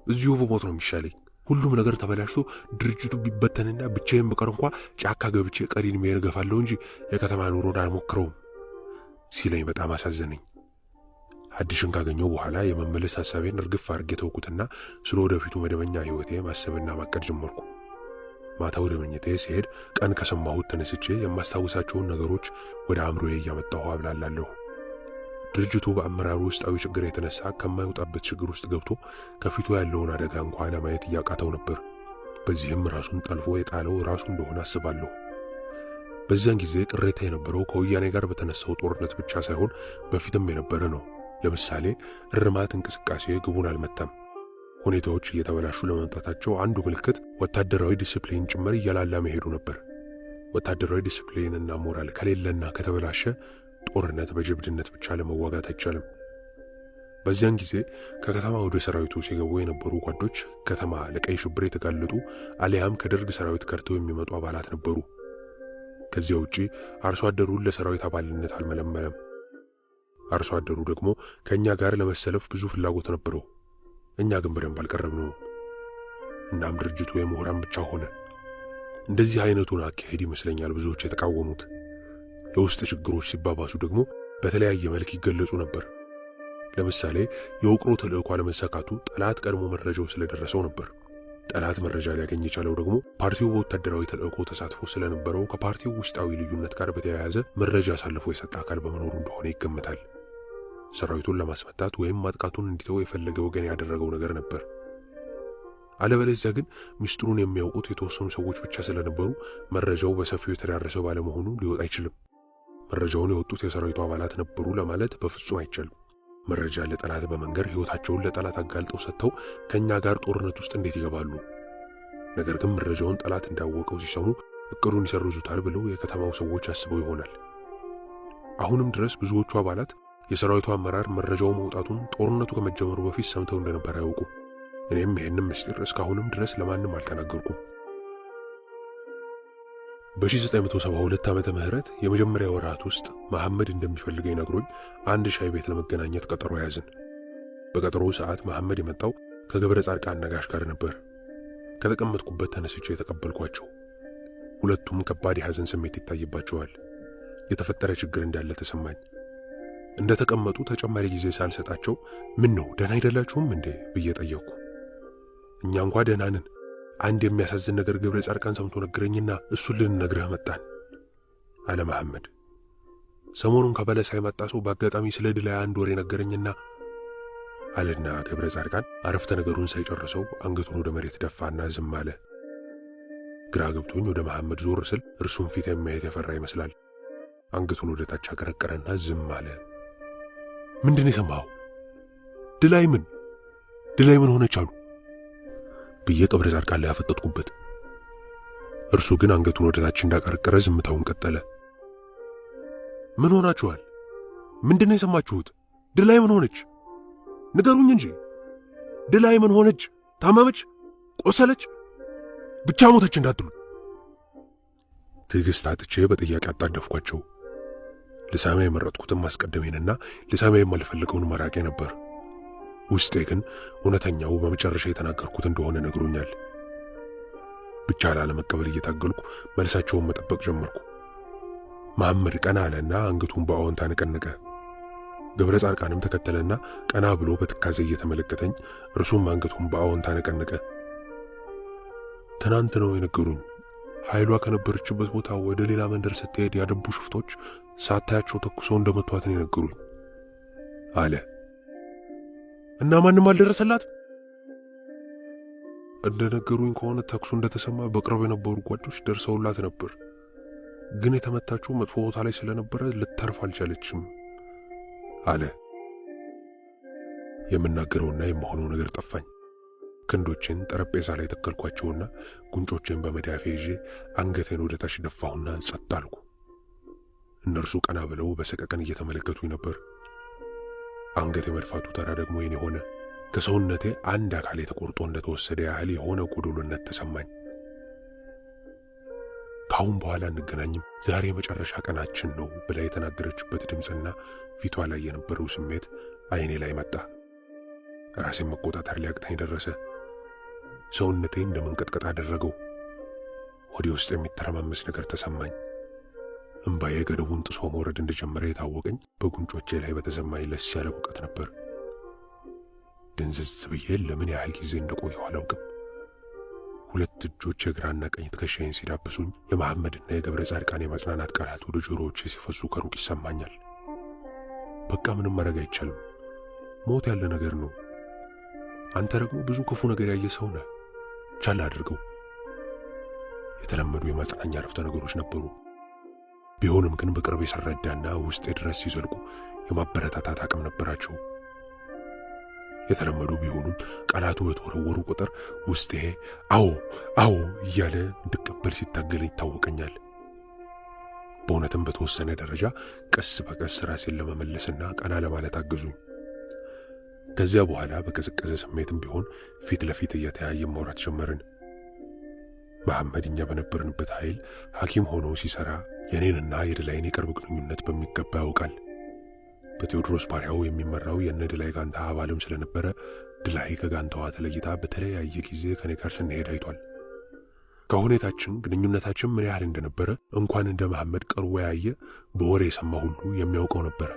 እዚሁ ብሞት ነው የሚሻለኝ። ሁሉም ነገር ተበላሽቶ ድርጅቱ ቢበተንና ብቻዬን ብቀር እንኳ ጫካ ገብቼ ቀሪ ዕድሜዬን እገፋለሁ እንጂ የከተማ ኑሮን አልሞክረውም ሲለኝ በጣም አሳዘነኝ። ሐዲሽን ካገኘው በኋላ የመመለስ ሐሳቤን እርግፍ አድርጌ ተውኩትና ስለ ወደፊቱ መደበኛ ሕይወቴ ማሰብና ማቀድ ጀመርኩ። ማታ ወደ መኝታዬ ስሄድ ቀን ከሰማሁት ተነስቼ የማስታውሳቸውን ነገሮች ወደ አእምሮዬ እያመጣሁ አብላላለሁ። ድርጅቱ በአመራሩ ውስጣዊ ችግር የተነሳ ከማይወጣበት ችግር ውስጥ ገብቶ ከፊቱ ያለውን አደጋ እንኳ ለማየት እያቃተው ነበር። በዚህም ራሱን ጠልፎ የጣለው ራሱ እንደሆነ አስባለሁ። በዚያን ጊዜ ቅሬታ የነበረው ከወያኔ ጋር በተነሳው ጦርነት ብቻ ሳይሆን በፊትም የነበረ ነው። ለምሳሌ እርማት እንቅስቃሴ ግቡን አልመታም። ሁኔታዎች እየተበላሹ ለመምጣታቸው አንዱ ምልክት ወታደራዊ ዲስፕሊን ጭምር እያላላ መሄዱ ነበር። ወታደራዊ ዲስፕሊን እና ሞራል ከሌለና ከተበላሸ ጦርነት በጀብድነት ብቻ ለመዋጋት አይቻልም። በዚያን ጊዜ ከከተማ ወደ ሰራዊቱ ሲገቡ የነበሩ ጓዶች ከተማ ለቀይ ሽብር የተጋለጡ አሊያም ከደርግ ሰራዊት ከድተው የሚመጡ አባላት ነበሩ። ከዚያ ውጪ አርሶ አደሩን ለሰራዊት አባልነት አልመለመለም። አርሶ አደሩ ደግሞ ከእኛ ጋር ለመሰለፍ ብዙ ፍላጎት ነበረው። እኛ ግን በደንብ አልቀረብነውም። እናም ድርጅቱ የምሁራን ብቻ ሆነ። እንደዚህ አይነቱን አካሄድ ይመስለኛል ብዙዎች የተቃወሙት። የውስጥ ችግሮች ሲባባሱ ደግሞ በተለያየ መልክ ይገለጹ ነበር። ለምሳሌ የውቅሮ ተልዕኮ አለመሳካቱ ጠላት ቀድሞ መረጃው ስለደረሰው ነበር። ጠላት መረጃ ሊያገኝ የቻለው ደግሞ ፓርቲው በወታደራዊ ተልዕኮ ተሳትፎ ስለነበረው ከፓርቲው ውስጣዊ ልዩነት ጋር በተያያዘ መረጃ አሳልፎ የሰጠ አካል በመኖሩ እንደሆነ ይገመታል። ሰራዊቱን ለማስመታት ወይም ማጥቃቱን እንዲተው የፈለገ ወገን ያደረገው ነገር ነበር። አለበለዚያ ግን ሚስጥሩን የሚያውቁት የተወሰኑ ሰዎች ብቻ ስለነበሩ መረጃው በሰፊው የተዳረሰ ባለመሆኑ ሊወጣ አይችልም። መረጃውን የወጡት የሰራዊቱ አባላት ነበሩ ለማለት በፍጹም አይቻልም። መረጃ ለጠላት በመንገር ሕይወታቸውን ለጠላት አጋልጠው ሰጥተው ከእኛ ጋር ጦርነት ውስጥ እንዴት ይገባሉ? ነገር ግን መረጃውን ጠላት እንዳወቀው ሲሰሙ እቅዱን ይሰርዙታል ብለው የከተማው ሰዎች አስበው ይሆናል። አሁንም ድረስ ብዙዎቹ አባላት የሰራዊቱ አመራር መረጃው መውጣቱን ጦርነቱ ከመጀመሩ በፊት ሰምተው እንደነበር አያውቁም። እኔም ይህንም ምስጢር እስካሁንም ድረስ ለማንም አልተናገርኩም። በ1972 ዓመተ ምህረት የመጀመሪያ ወራት ውስጥ መሐመድ እንደሚፈልገኝ ነግሮኝ አንድ ሻይ ቤት ለመገናኘት ቀጠሮ ያዝን። በቀጠሮው ሰዓት መሐመድ የመጣው ከገብረ ጻድቃን ነጋሽ ጋር ነበር። ከተቀመጥኩበት ተነስቼ የተቀበልኳቸው። ሁለቱም ከባድ የሐዘን ስሜት ይታይባቸዋል። የተፈጠረ ችግር እንዳለ ተሰማኝ። እንደተቀመጡ ተጨማሪ ጊዜ ሳልሰጣቸው ምን ነው ደህና አይደላችሁም እንዴ ብዬ ጠየቅኩ። እኛ እንኳ ደህና ነን። አንድ የሚያሳዝን ነገር ገብረ ጻድቃን ሰምቶ ነገረኝና እሱን ልንነግርህ መጣን አለ መሐመድ። ሰሞኑን ከበለሳ የመጣ ሰው በአጋጣሚ ስለ ድላይ አንድ ወሬ ነገረኝና አለና ገብረ ጻድቃን አረፍተ ነገሩን ሳይጨርሰው አንገቱን ወደ መሬት ደፋና ዝም አለ። ግራ ገብቶኝ ወደ መሐመድ ዞር ስል እርሱም ፊት የማየት የፈራ ይመስላል። አንገቱን ወደ ታች አቀረቀረና ዝም አለ። ምንድን የሰማኸው? ድላይ ምን ድላይ ምን ሆነች አሉ ብዬ ገብረ ጻድቃን ላይ አፈጠጥኩበት። እርሱ ግን አንገቱን ወደ ታች እንዳቀረቀረ ዝምታውን ቀጠለ። ምን ሆናችኋል? ምንድን ነው የሰማችሁት? ድላይ ምን ሆነች? ንገሩኝ እንጂ። ድላይ ምን ሆነች? ታመመች? ቆሰለች? ብቻ ሞተች እንዳትሉ። ትዕግስት አጥቼ በጥያቄ አጣደፍኳቸው። ልሰማ የመረጥኩትን ማስቀደሜንና ልሰማ የማልፈልገውን መራቄ ነበር። ውስጤ ግን እውነተኛው በመጨረሻ የተናገርኩት እንደሆነ ነግሮኛል። ብቻ ላለመቀበል እየታገልኩ መልሳቸውን መጠበቅ ጀመርኩ። መሐመድ ቀና አለና አንገቱን በአዎንታ ነቀነቀ። ገብረ ጻድቃንም ተከተለና ቀና ብሎ በትካዜ እየተመለከተኝ እርሱም አንገቱን በአዎንታ ነቀነቀ። ትናንት ነው የነገሩኝ። ኃይሏ ከነበረችበት ቦታ ወደ ሌላ መንደር ስትሄድ ያደቡ ሽፍቶች ሳታያቸው ተኩሰው እንደመቷት ነው የነገሩኝ አለ። እና ማንም አልደረሰላት? እንደነገሩኝ ከሆነ ተኩሱ እንደተሰማ በቅርብ የነበሩ ጓዶች ደርሰውላት ነበር። ግን የተመታችው መጥፎ ቦታ ላይ ስለነበረ ልተርፍ አልቻለችም አለ። የምናገረውና የመሆነው ነገር ጠፋኝ። ክንዶቼን ጠረጴዛ ላይ ተከልኳቸውና ጉንጮቼን በመዳፌ ይዤ አንገቴን ወደ ታች ደፋሁና ጸጥ አልኩ። እነርሱ ቀና ብለው በሰቀቀን እየተመለከቱኝ ነበር። አንገት የመድፋቱ ተራ ደግሞ የኔ ሆነ። ከሰውነቴ አንድ አካሌ ተቆርጦ እንደተወሰደ ያህል የሆነ ጎዶሎነት ተሰማኝ። ከአሁን በኋላ እንገናኝም፣ ዛሬ የመጨረሻ ቀናችን ነው ብላ የተናገረችበት ድምፅና ፊቷ ላይ የነበረው ስሜት አይኔ ላይ መጣ። ራሴን መቆጣጠር ሊያቅተኝ ደረሰ። ሰውነቴ እንደ መንቀጥቀጥ አደረገው። ሆዴ ውስጥ የሚተረማመስ ነገር ተሰማኝ። እምባዬ ገደቡን ጥሶ መውረድ እንደጀመረ የታወቀኝ በጉንጮቼ ላይ በተሰማኝ ለስ ያለ ሙቀት ነበር። ድንዝዝ ብዬ ለምን ያህል ጊዜ እንደቆየሁ አላውቅም። ሁለት እጆች የግራና ቀኝ ትከሻዬን ሲዳብሱኝ የመሐመድና የገብረ ጻድቃን የማጽናናት ቃላት ወደ ጆሮዎቼ ሲፈሱ ከሩቅ ይሰማኛል። በቃ ምንም ማድረግ አይቻልም። ሞት ያለ ነገር ነው። አንተ ደግሞ ብዙ ክፉ ነገር ያየ ሰው ነህ። ቻል አድርገው። የተለመዱ የማጽናኛ አረፍተ ነገሮች ነበሩ። ቢሆንም ግን በቅርብ የሰረዳና ውስጤ ድረስ ሲዘልቁ የማበረታታት አቅም ነበራቸው። የተለመዱ ቢሆኑም ቃላቱ በተወረወሩ ቁጥር ውስጤ አዎ አዎ እያለ እንድቀበል ሲታገል ይታወቀኛል። በእውነትም በተወሰነ ደረጃ ቀስ በቀስ ራሴን ለመመለስና ቀና ለማለት አገዙኝ። ከዚያ በኋላ በቀዘቀዘ ስሜትም ቢሆን ፊት ለፊት እየተያየን ማውራት ጀመርን። መሐመድ እኛ በነበርንበት ኃይል ሐኪም ሆኖ ሲሰራ የኔንና የድላይን የቅርብ ግንኙነት በሚገባ ያውቃል። በቴዎድሮስ ባሪያው የሚመራው የነ ድላይ ጋንታ አባልም ስለነበረ ድላይ ከጋንታዋ ተለይታ በተለያየ ጊዜ ከኔ ጋር ስንሄድ አይቷል። ከሁኔታችን ግንኙነታችን ምን ያህል እንደነበረ እንኳን እንደ መሐመድ ቀርቦ ያየ በወሬ የሰማ ሁሉ የሚያውቀው ነበረ።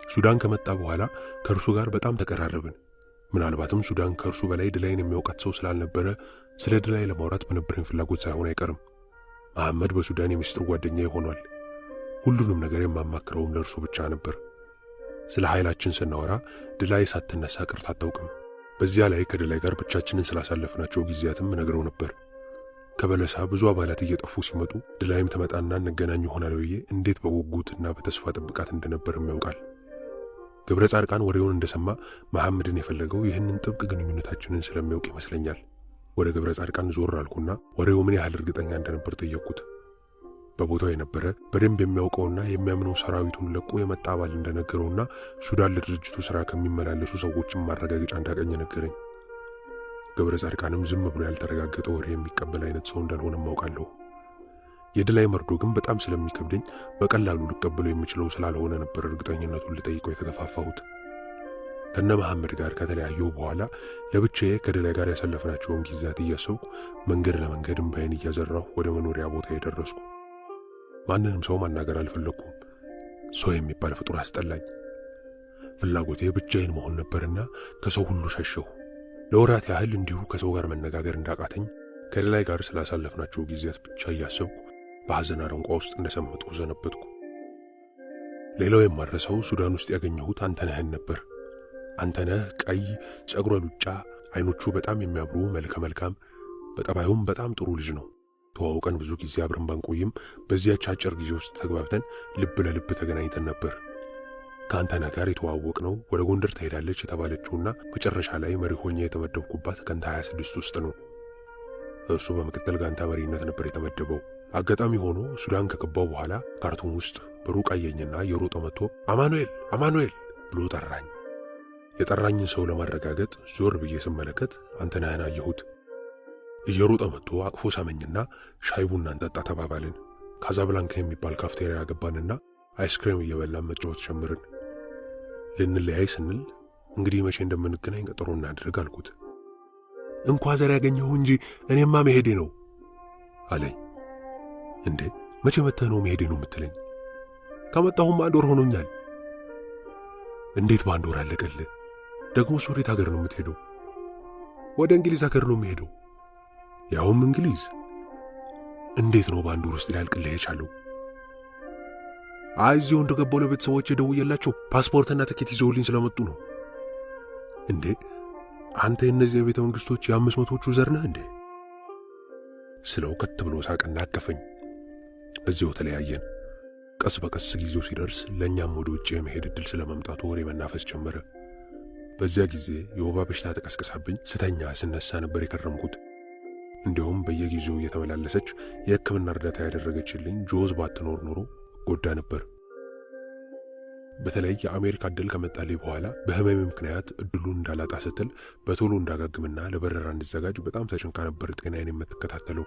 ሱዳን ከመጣ በኋላ ከእርሱ ጋር በጣም ተቀራረብን። ምናልባትም ሱዳን ከእርሱ በላይ ድላይን የሚያውቃት ሰው ስላልነበረ ስለ ድላይ ለማውራት በነበረኝ ፍላጎት ሳይሆን አይቀርም። መሐመድ በሱዳን የሚስጥር ጓደኛ ሆኗል። ሁሉንም ነገር የማማክረውም ለእርሱ ብቻ ነበር። ስለ ኃይላችን ስናወራ ድላይ ሳትነሳ ቅርታ አታውቅም። በዚያ ላይ ከድላይ ጋር ብቻችንን ስላሳለፍናቸው ጊዜያትም እነግረው ነበር። ከበለሳ ብዙ አባላት እየጠፉ ሲመጡ ድላይም ትመጣና እንገናኝ ይሆናል ብዬ እንዴት በጉጉትና በተስፋ ጥብቃት እንደነበርም ያውቃል። ገብረ ጻድቃን ወሬውን እንደሰማ መሐመድን የፈለገው ይህንን ጥብቅ ግንኙነታችንን ስለሚያውቅ ይመስለኛል። ወደ ገብረ ጻድቃን ዞር አልኩና ወሬው ምን ያህል እርግጠኛ እንደነበር ጠየቅኩት። በቦታው የነበረ በደንብ የሚያውቀውና የሚያምነው ሰራዊቱን ለቆ የመጣ አባል እንደነገረውና ሱዳን ለድርጅቱ ስራ ከሚመላለሱ ሰዎችን ማረጋገጫ እንዳገኘ ነገረኝ። ገብረ ጻድቃንም ዝም ብሎ ያልተረጋገጠ ወሬ የሚቀበል አይነት ሰው እንዳልሆነም አውቃለሁ። የድላይ መርዶ ግን በጣም ስለሚከብደኝ በቀላሉ ልቀበለው የምችለው ስላልሆነ ነበር እርግጠኝነቱን ልጠይቀው የተገፋፋሁት። ከነ መሐመድ ጋር ከተለያየሁ በኋላ ለብቻዬ ከድላይ ጋር ያሳለፍናቸውን ጊዜያት እያሰብኩ መንገድ ለመንገድ እምባዬን እያዘራሁ ወደ መኖሪያ ቦታ የደረስኩ። ማንንም ሰው ማናገር አልፈለግኩም። ሰው የሚባል ፍጡር አስጠላኝ። ፍላጎቴ ብቻዬን መሆን ነበርና ከሰው ሁሉ ሸሸሁ። ለወራት ያህል እንዲሁ ከሰው ጋር መነጋገር እንዳቃተኝ ከሌላይ ጋር ስላሳለፍናቸው ጊዜያት ብቻ እያሰብኩ በሐዘን አረንቋ ውስጥ እንደሰመጥኩ ሰነበትኩ። ሌላው የማረሰው ሱዳን ውስጥ ያገኘሁት አንተነህን ነበር። አንተነህ ቀይ፣ ጸጉረ ሉጫ፣ አይኖቹ በጣም የሚያምሩ መልከ መልካም፣ በጠባዩም በጣም ጥሩ ልጅ ነው። ተዋውቀን ብዙ ጊዜ አብረን ባንቆይም በዚያች አጭር ጊዜ ውስጥ ተግባብተን ልብ ለልብ ተገናኝተን ነበር። ከአንተነህ ጋር የተዋወቅነው ወደ ጎንደር ትሄዳለች የተባለችውና መጨረሻ ላይ መሪ ሆኜ የተመደብኩባት ጋንታ 26 ውስጥ ነው። እሱ በምክትል ጋንታ መሪነት ነበር የተመደበው። አጋጣሚ ሆኖ ሱዳን ከገባው በኋላ ካርቱም ውስጥ በሩቅ አየኝና የሮጠ መጥቶ አማኑኤል አማኑኤል ብሎ ጠራኝ። የጠራኝን ሰው ለማረጋገጥ ዞር ብዬ ስመለከት አንተነህን አየሁት። እየሮጠ መጥቶ አቅፎ ሳመኝና ሻይ ቡና እንጠጣ ተባባልን። ካዛብላንካ የሚባል ካፍቴሪያ ገባንና አይስክሬም እየበላን መጫወት ጀመርን። ልንለያይ ስንል እንግዲህ መቼ እንደምንገናኝ ቀጠሮ እናድርግ አልኩት። እንኳ ዘር ያገኘሁ እንጂ እኔማ መሄዴ ነው አለኝ። እንዴ መቼ መተህ ነው መሄዴ ነው የምትለኝ? ከመጣሁም አንድ ወር ሆኖኛል። እንዴት በአንድ ወር አለቀልህ? ደግሞስ ወዴት ሀገር ነው የምትሄደው? ወደ እንግሊዝ ሀገር ነው የምሄደው። ያውም እንግሊዝ። እንዴት ነው በአንድ ወር ውስጥ ሊያልቅልህ የቻለው? አይ እዚሁ እንደገባሁ ለቤተሰቦቼ ደውዬላቸው ፓስፖርትና ትኬት ይዘውልኝ ስለመጡ ነው። እንዴ አንተ የእነዚህ የቤተ መንግስቶች የ500ዎቹ ዘር ነህ እንዴ? ስለው ከት ብሎ ሳቅና አቀፈኝ። በዚያው ተለያየን። ቀስ በቀስ ጊዜው ሲደርስ ለእኛም ወደ ውጭ የመሄድ ዕድል ስለመምጣቱ ወሬ መናፈስ ጀመረ። በዚያ ጊዜ የወባ በሽታ ተቀስቅሳብኝ ስተኛ ስነሳ ነበር የከረምኩት። እንዲያውም በየጊዜው እየተመላለሰች የሕክምና እርዳታ ያደረገችልኝ ጆዝ ባትኖር ኖሮ ጎዳ ነበር። በተለይ የአሜሪካ ዕድል ከመጣልኝ በኋላ በህመሜ ምክንያት እድሉን እንዳላጣ ስትል በቶሎ እንዳጋግምና ለበረራ እንድዘጋጅ በጣም ተጨንቃ ነበር ጤናዬን የምትከታተለው።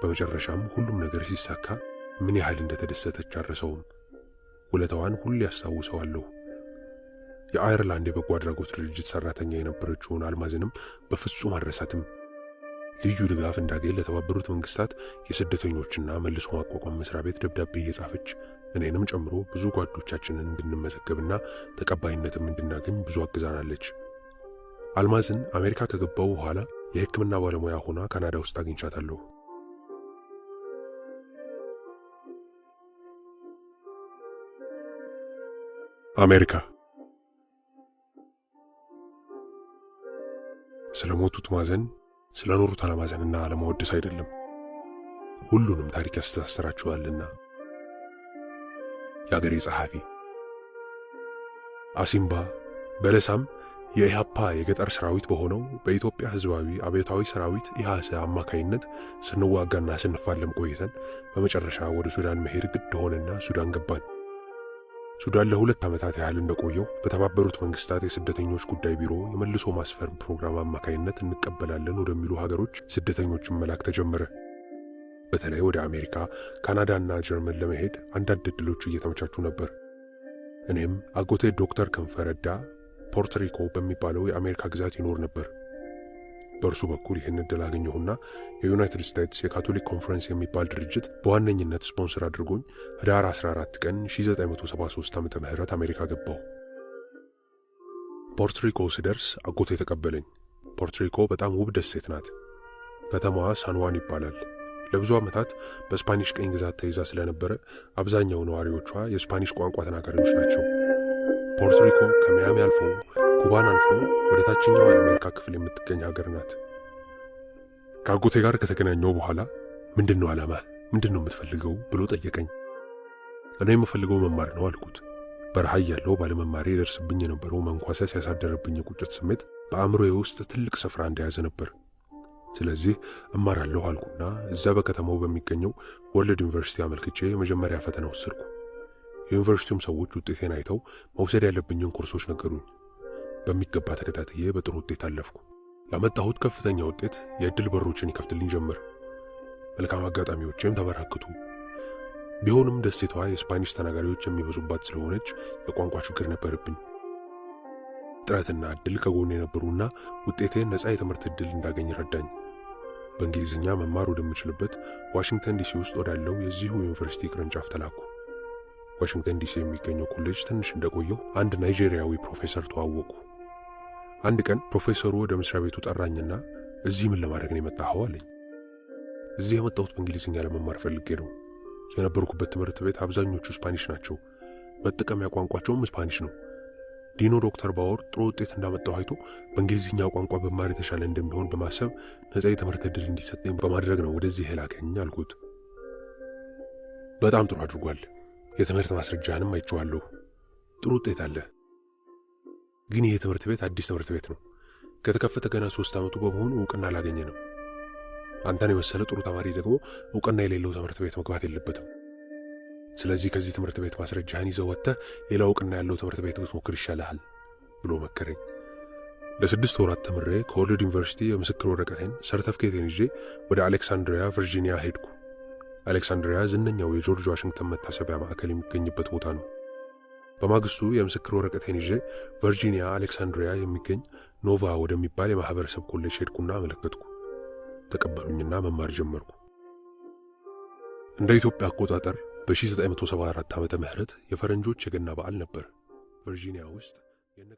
በመጨረሻም ሁሉም ነገር ሲሳካ ምን ያህል እንደተደሰተች አልረሳውም። ውለታዋን ሁሌ አስታውሰዋለሁ። የአየርላንድ የበጎ አድራጎት ድርጅት ሰራተኛ የነበረችውን አልማዝንም በፍጹም አልረሳትም። ልዩ ድጋፍ እንዳገኝ ለተባበሩት መንግስታት የስደተኞችና መልሶ ማቋቋም መስሪያ ቤት ደብዳቤ እየጻፈች እኔንም ጨምሮ ብዙ ጓዶቻችንን እንድንመዘገብና ተቀባይነትም እንድናገኝ ብዙ አግዛናለች። አልማዝን አሜሪካ ከገባው በኋላ የሕክምና ባለሙያ ሆና ካናዳ ውስጥ አግኝቻታለሁ። አሜሪካ ስለ ሞቱት ማዘን ስለ ኖሩት አለማዘንና አለማወደስ አይደለም፣ ሁሉንም ታሪክ ያስተሳስራቸዋልና። የአገሬ ጸሐፊ አሲምባ በለሳም የኢሃፓ የገጠር ሰራዊት በሆነው በኢትዮጵያ ሕዝባዊ አብዮታዊ ሰራዊት ኢሃሰ አማካይነት ስንዋጋና ስንፋለም ቆይተን በመጨረሻ ወደ ሱዳን መሄድ ግድ ሆነና ሱዳን ገባን። ሱዳን ለ2 ዓመታት ያህል እንደቆየው በተባበሩት መንግስታት የስደተኞች ጉዳይ ቢሮ የመልሶ ማስፈር ፕሮግራም አማካይነት እንቀበላለን ወደሚሉ ሀገሮች ስደተኞችን መላክ ተጀመረ። በተለይ ወደ አሜሪካ፣ ካናዳና ጀርመን ለመሄድ አንዳንድ እድሎች እየተመቻቹ ነበር። እኔም አጎቴ ዶክተር ክንፈ ረዳ ፖርቶሪኮ በሚባለው የአሜሪካ ግዛት ይኖር ነበር። በእርሱ በኩል ይህን እድል አገኘሁና የዩናይትድ ስቴትስ የካቶሊክ ኮንፈረንስ የሚባል ድርጅት በዋነኝነት ስፖንሰር አድርጎኝ ህዳር 14 ቀን 1973 ዓመተ ምህረት አሜሪካ ገባሁ። ፖርቶሪኮ ስደርስ አጎቴ ተቀበለኝ። ፖርቶሪኮ በጣም ውብ ደሴት ናት። ከተማዋ ሳንዋን ይባላል። ለብዙ ዓመታት በስፓኒሽ ቅኝ ግዛት ተይዛ ስለነበረ አብዛኛው ነዋሪዎቿ የስፓኒሽ ቋንቋ ተናጋሪዎች ናቸው። ፖርቶሪኮ ከሚያሚ አልፎ ኩባን አልፎ ወደ ታችኛው የአሜሪካ ክፍል የምትገኝ ሀገር ናት። ከአጎቴ ጋር ከተገናኘው በኋላ ምንድን ነው ዓላማህ? ምንድን ነው የምትፈልገው ብሎ ጠየቀኝ። እኔ የምፈልገው መማር ነው አልኩት። በረሃ እያለሁ ባለመማሬ የደርስብኝ የነበረው መንኳሰስ ያሳደረብኝ የቁጭት ስሜት በአእምሮዬ ውስጥ ትልቅ ስፍራ እንደያዘ ነበር። ስለዚህ እማራለሁ አልኩና እዛ በከተማው በሚገኘው ወርልድ ዩኒቨርሲቲ አመልክቼ የመጀመሪያ ፈተና ወሰድኩ። የዩኒቨርሲቲውም ሰዎች ውጤቴን አይተው መውሰድ ያለብኝን ኮርሶች ነገሩኝ። በሚገባ ተከታትዬ በጥሩ ውጤት አለፍኩ። ያመጣሁት ከፍተኛ ውጤት የእድል በሮችን ይከፍትልኝ ጀመር። መልካም አጋጣሚዎችም ተበራከቱ። ቢሆንም ደሴቷ የስፓኒሽ ተናጋሪዎች የሚበዙባት ስለሆነች የቋንቋ ችግር ነበረብኝ። ጥረትና እድል ከጎን የነበሩና ውጤቴን ነፃ የትምህርት እድል እንዳገኝ ረዳኝ። በእንግሊዝኛ መማር ወደምችልበት ዋሽንግተን ዲሲ ውስጥ ወዳለው የዚሁ ዩኒቨርሲቲ ቅርንጫፍ ተላኩ። ዋሽንግተን ዲሲ የሚገኘው ኮሌጅ ትንሽ እንደቆየሁ አንድ ናይጄሪያዊ ፕሮፌሰር ተዋወቅኩ። አንድ ቀን ፕሮፌሰሩ ወደ መስሪያ ቤቱ ጠራኝና እዚህ ምን ለማድረግ ነው የመጣኸው አለኝ። እዚህ የመጣሁት በእንግሊዝኛ ለመማር ፈልጌ ነው። የነበርኩበት ትምህርት ቤት አብዛኞቹ ስፓኒሽ ናቸው። መጠቀሚያ ቋንቋቸውም ስፓኒሽ ነው። ዲኑ ዶክተር ባወር ጥሩ ውጤት እንዳመጣሁ አይቶ በእንግሊዝኛ ቋንቋ ብማር የተሻለ እንደሚሆን በማሰብ ነጻ የትምህርት ዕድል እንዲሰጠኝ በማድረግ ነው ወደዚህ የላከኝ አልኩት። በጣም ጥሩ አድርጓል። የትምህርት ማስረጃህንም አይቼዋለሁ። ጥሩ ውጤት አለ። ግን ይህ ትምህርት ቤት አዲስ ትምህርት ቤት ነው። ከተከፈተ ገና 3 ዓመቱ በመሆኑ እውቅና አላገኘንም። አንተን የመሰለ ጥሩ ተማሪ ደግሞ እውቅና የሌለው ትምህርት ቤት መግባት የለበትም። ስለዚህ ከዚህ ትምህርት ቤት ማስረጃህን ይዘህ ወጥተህ ሌላ እውቅና ያለው ትምህርት ቤት ብትሞክር ይሻልሃል ብሎ መከረኝ። ለ6 ወራት ተምሬ ከወርልድ ዩኒቨርሲቲ የምስክር ወረቀቴን ሰርተፍኬቴን ይዤ ወደ አሌክሳንድሪያ ቨርጂኒያ ሄድኩ። አሌክሳንድሪያ ዝነኛው የጆርጅ ዋሽንግተን መታሰቢያ ማዕከል የሚገኝበት ቦታ ነው። በማግስቱ የምስክር ወረቀቴን ይዤ ቨርጂኒያ አሌክሳንድሪያ የሚገኝ ኖቫ ወደሚባል የማህበረሰብ ኮሌጅ ሄድኩና አመለከትኩ። ተቀበሉኝና መማር ጀመርኩ። እንደ ኢትዮጵያ አቆጣጠር በ1974 ዓመተ ምህረት የፈረንጆች የገና በዓል ነበር። ቨርጂኒያ ውስጥ የነ